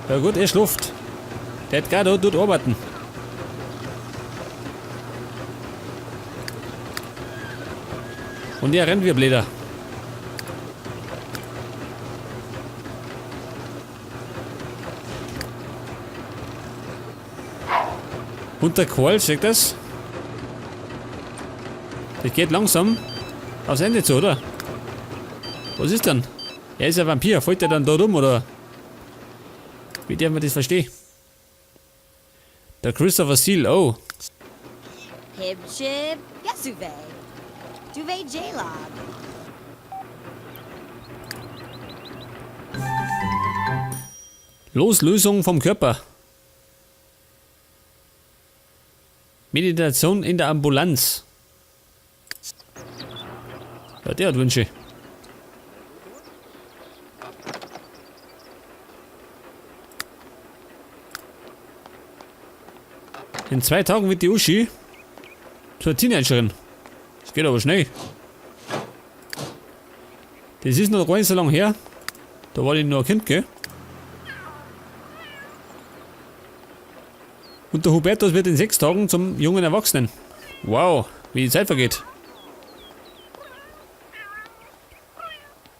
Ja gut, er schläft. Der hat gerade dort arbeiten. Und er rennt wie ein Bläder. Und der Qual, seht das? Das geht langsam aufs Ende zu, oder? Was ist denn? Er ist ein Vampir, folgt er dann da rum, oder? Wie darf man das verstehen? Der Christopher Seal, oh. Hibchib, Yasuve, Duve Jalab. Loslösung vom Körper. Meditation in der Ambulanz. Ja, der hat Wünsche. In 2 Tagen wird die Uschi zur Teenagerin. Das geht aber schnell. Das ist noch gar nicht so lange her. Da war ich noch ein Kind, gell? Und der Hubertus wird in 6 Tagen zum jungen Erwachsenen. Wow, wie die Zeit vergeht.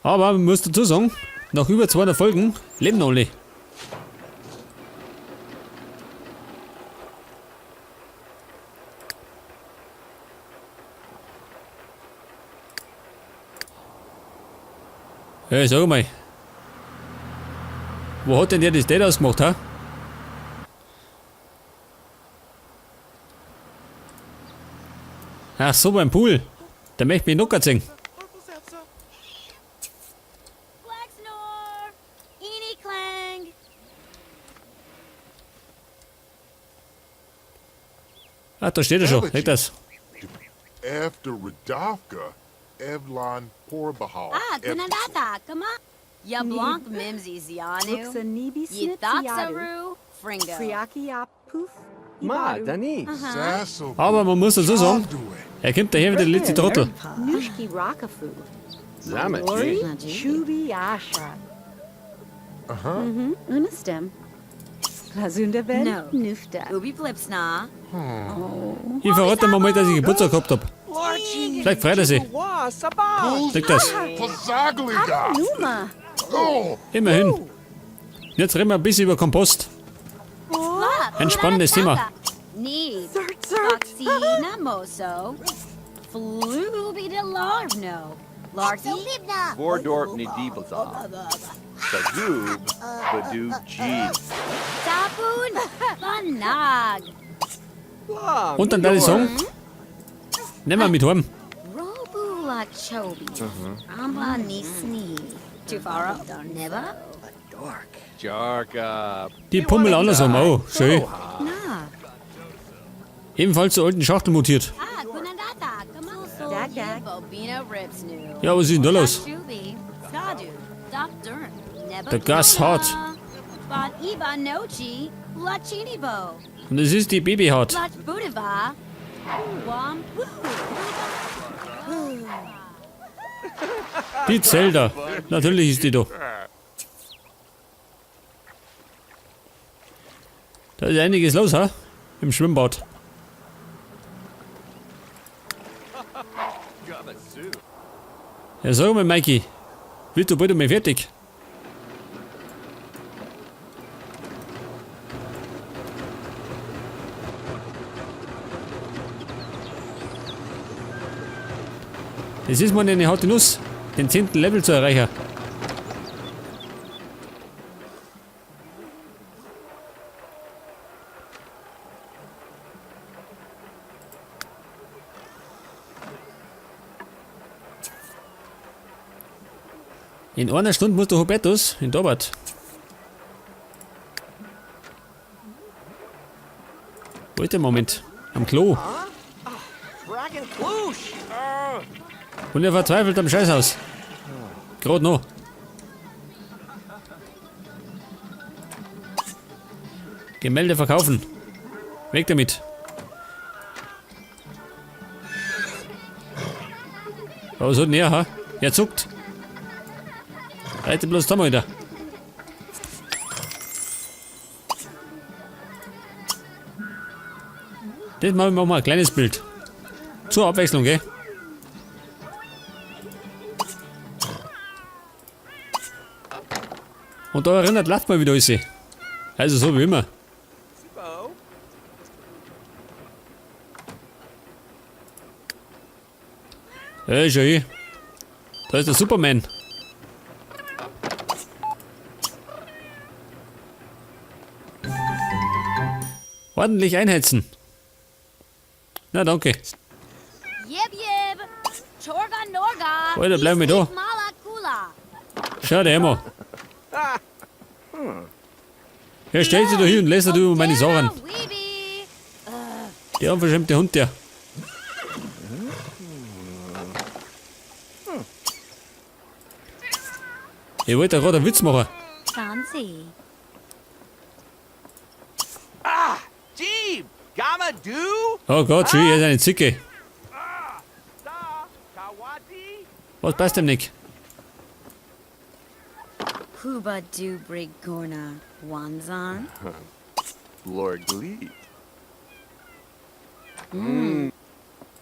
Aber man muss dazu sagen, nach über 200 Folgen leben noch alle. Hey, sag mal. Wo hat denn der das Date ausgemacht, ha? Ach so, beim Pool. Der möchte mich locker ziehen. Ah, da steht er schon. Seht das. After Radovka, Evlon Porbahal. Ah, Gunandata, come on. Ya Blanc Mimsy Zianu. Luxanibi Yithatsaru, Fringo. Friakiapuf. Ma, Dani. Sasso. Aber man muss dazu sagen, er kommt daher wie der letzte Trottel. Nushki Rakafu. Zamet. Shubi Asha. Aha. Unistem. Lazundaben. No. Nufta. Ubi Blipsna. Ich verrate dem Moment, dass ich Geburtstag gehabt hab. Vielleicht freut er sich. Sieht das. Pazagliga. Numa. Oh. Immerhin. Jetzt reden wir ein bisschen über Kompost. Ein spannendes Thema. Nee. Zert, zert. Foxy Flubi de Larvno. Larky. Vordorp Nidibelza. Sagoob Badu G. Tapun Banag. Und dann deine Song. Nehmen wir mit heim. Robula Chobi. Amba Nisni. Tufaro Darneba. Jarka. Die Pummel andersrum. Oh, schön. Na. Ebenfalls zur alten Schachtel mutiert. Ah, Gunandata. Kamuso. Dag, dag. Bobina Ripsnu. Ja, was ist denn da los? Shubi. Sadu. Dr. Neba. Der Gas hart. Bon Iba Nochi. Lachinibo. Und es ist die Babyhaut. Lach Budiva. Wam. Die Zelda. Natürlich ist die da. Da ist einiges los, ha? Im Schwimmbad. Ja, sag mal, Mikey. Bist du bald einmal fertig? Das ist mal eine harte Nuss, den 10. Level zu erreichen. In einer Stunde muss der Hubertus in die Arbeit. Wo ist der Moment? Am Klo. Und er verzweifelt am Scheißhaus. Grad noch. Gemälde verkaufen. Weg damit. Aber was hat denn er, ha? Er zuckt. Leute, bloß da mal wieder. Das machen wir mal ein kleines Bild. Zur Abwechslung, gell? Und da erinnert lacht mal wieder alles. Also so wie immer. Hey, schau hier. Da ist der Superman. Ordentlich einheizen. Na, danke. Yib yib. Chorga norga. Alter, bleib mir da. Malakula. Schau dir einmal. Ja, stell dich da hin und lässt du über meine Sachen. Weeby. Der unverschämte Hund, der. Ich wollte da gerade einen Witz machen. Fancy. Jeeb! Gamma do? Oh Gott, schön, er ist eine Zicke. Sa Kawati? Was passt dem nicht? Huba du Gorna. Wanzan. Lord Gleet.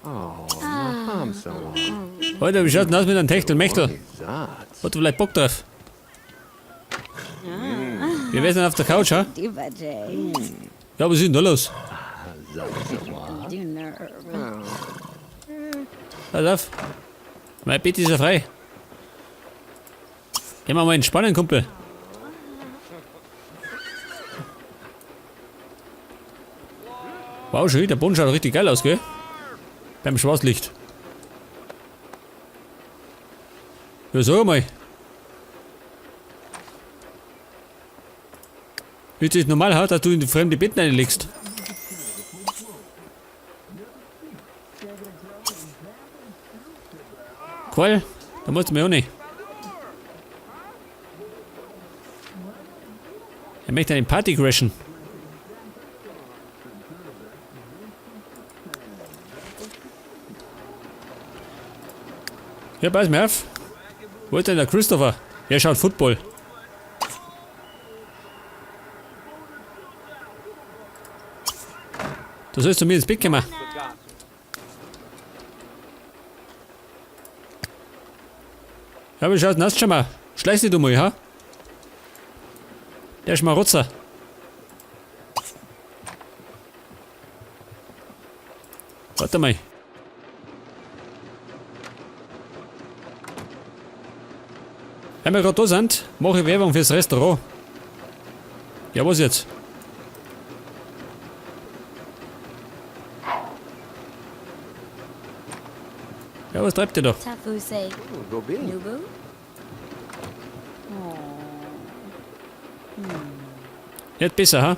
Oh, Nahamsawa. Alter, wie schaut denn aus mit einem Techtelmechtel? Zatz. Hat du vielleicht Bock drauf? Wir wären dann auf der Couch, ha? Duba J. Ja, was ist denn da los? Zatzawa. Du nerve. Pass auf. Mein Bett ist ja frei. Gehen wir mal entspannen, Kumpel. Wow, schön, der Boden schaut richtig geil aus, gell? Beim Schwarzlicht. Ja, sag mal. Ist das normal, ha, dass du in die fremde Betten reinlegst? Qual, da musst du mir auch nicht. Er möchte eine Party crashen. Ja, pass mir auf. Wo ist denn der Christopher? Er schaut Football. Du sollst zu mir ins Bett kommen. Ja, wie schaut denn aus schon mal? Schleiß dich du mal, ha? Der Schmarotzer. Warte mal. Wenn wir gerade da sind, mache ich Werbung fürs Restaurant. Ja, was jetzt? Ja, was treibt ihr da? Tafuse. Gobin. Nubu. Nicht besser, ha?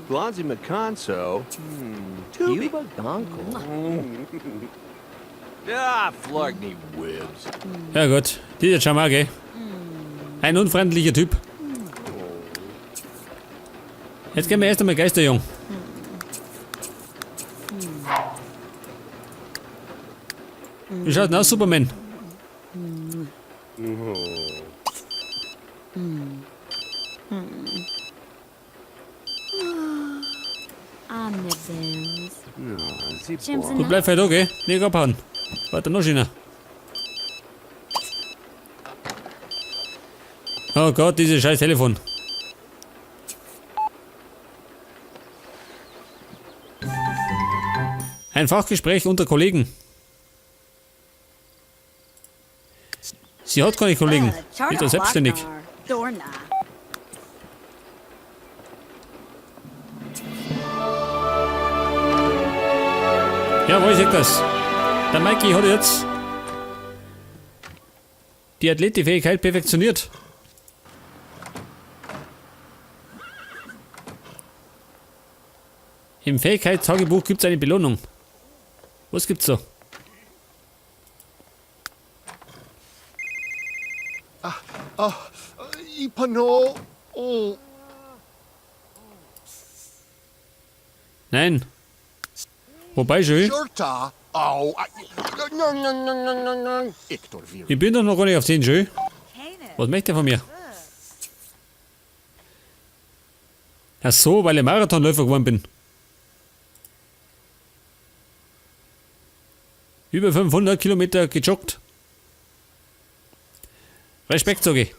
Blonzi Maconso. Tubi. Donkel. Ah, Flargny Wibs. Ja gut, dieser Jamar, gell? Ein unfreundlicher Typ. Jetzt gehen wir erst einmal Geisterjung. Wie schaut denn aus, Superman? Omnibins. Zipor. Du bleib halt da, gell? Nicht abhauen. Warte, noch schöner. Oh Gott, dieses scheiß Telefon. Ein Fachgespräch unter Kollegen. Sie hat keine Kollegen. Ist ja selbstständig. Dorna. Ja, wo ist das? Der Mikey hat jetzt die Athletikfähigkeit perfektioniert. Im Fähigkeitstagebuch gibt es eine Belohnung. Was gibt's da? Ipano. Oh. Nein. Wobei schon, Shurta. Oh. No, no, no, no, no, no. Iktor Vir. ich bin doch noch gar nicht auf 10 schön. Was möchte er von mir? Ach so, weil ich Marathonläufer geworden bin. Über 500 Kilometer gejoggt. Respekt, sag ich.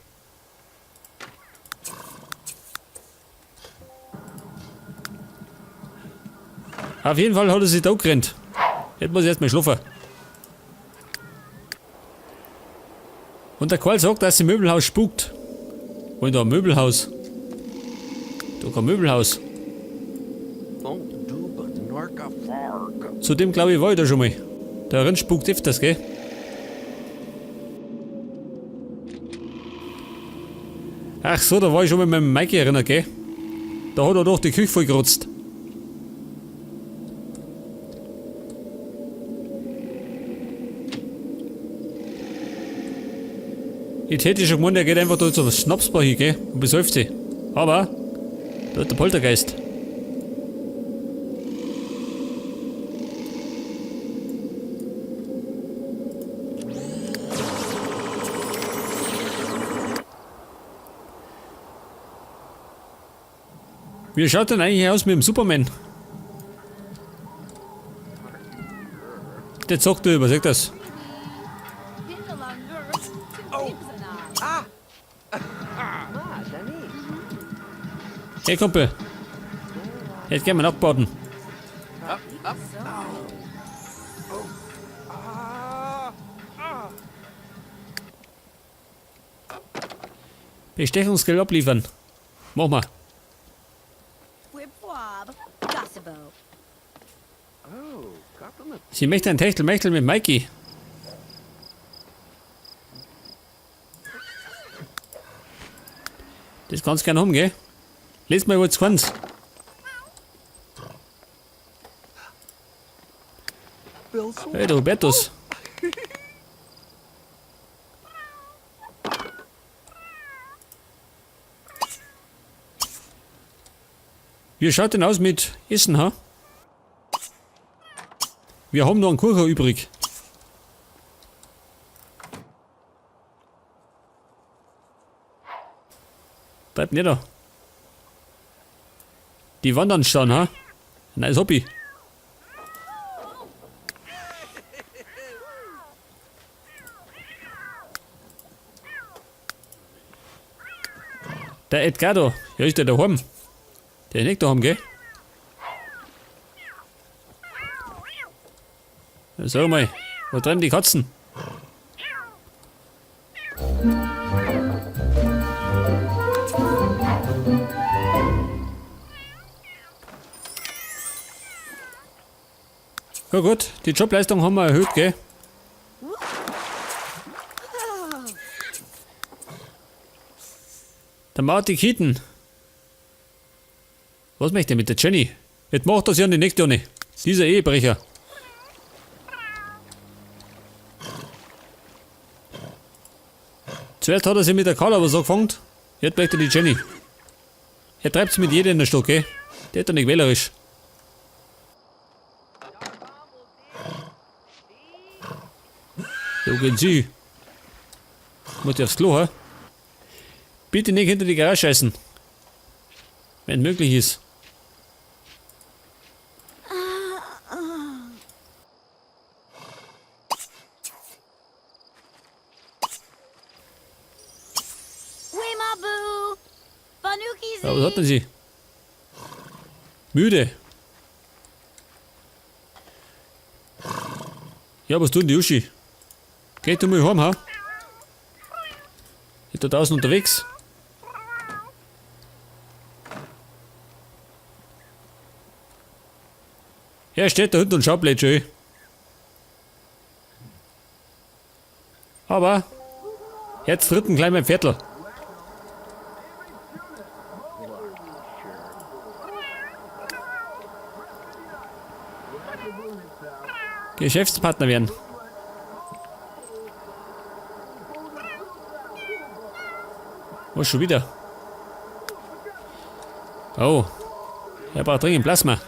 Auf jeden Fall hat er sich da gerannt. Jetzt muss ich erstmal schlafen. Und der Karl sagt, dass im Möbelhaus spukt. Wo ist da ein Möbelhaus? Da kein Möbelhaus. Zudem glaube ich, war ich da schon mal. Der Rind spukt öfters, gell? Ach so, da war ich schon mal mit dem Mikey erinnert, gell? Da hat er doch die Küche vollgerotzt. Ich hätte schon gemeint, er geht einfach da zur Schnapsbar hin, gell? Und besäuft sich. Aber, da hat der Poltergeist. Wie schaut denn eigentlich aus mit dem Superman? Der zockt über, sagt das. Hey Kumpel. Jetzt gehen wir nachbaden. Bestechungsgeld abliefern. Mach mal. Sie möchte ein Techtelmechtel mit Mikey. Das kannst du gerne haben, gell? Letztes Mal wollt's keins. Hey, der Hubertus. Wie schaut denn aus mit Essen, ha? Wir haben noch einen Kuchen übrig. Bleibt nicht da. Die wandern schon, ha? Nice Hobby. Der Edgardo, ja, ist der daheim? Der ist nicht daheim, gell? Ja, sag mal, wo treiben die Katzen? Ja gut, die Jobleistung haben wir erhöht, gell? Der Marty Keaton. Was möchte er mit der Jenny? Jetzt macht das ja die nächste nicht. Dieser Ehebrecher. Zuerst hat er sich mit der Carla was angefangen. Jetzt möchte er die Jenny. Er treibt's mit jeder in der Stadt, gell? Der ist doch nicht wählerisch. So gehen Sie. Muss ich aufs Klo, hä? Bitte nicht hinter die Garage scheißen. Wenn möglich ist. Ja, was hat denn sie? Müde. Ja, was tut denn die Uschi? Geht du mal heim, ha? Ist da draußen unterwegs? Ja, steht da hinten und schaut blöd schön. Aber jetzt dritten gleich mein Viertel. Geschäftspartner werden. Was schon wieder? Oh, er braucht dringend Plasma.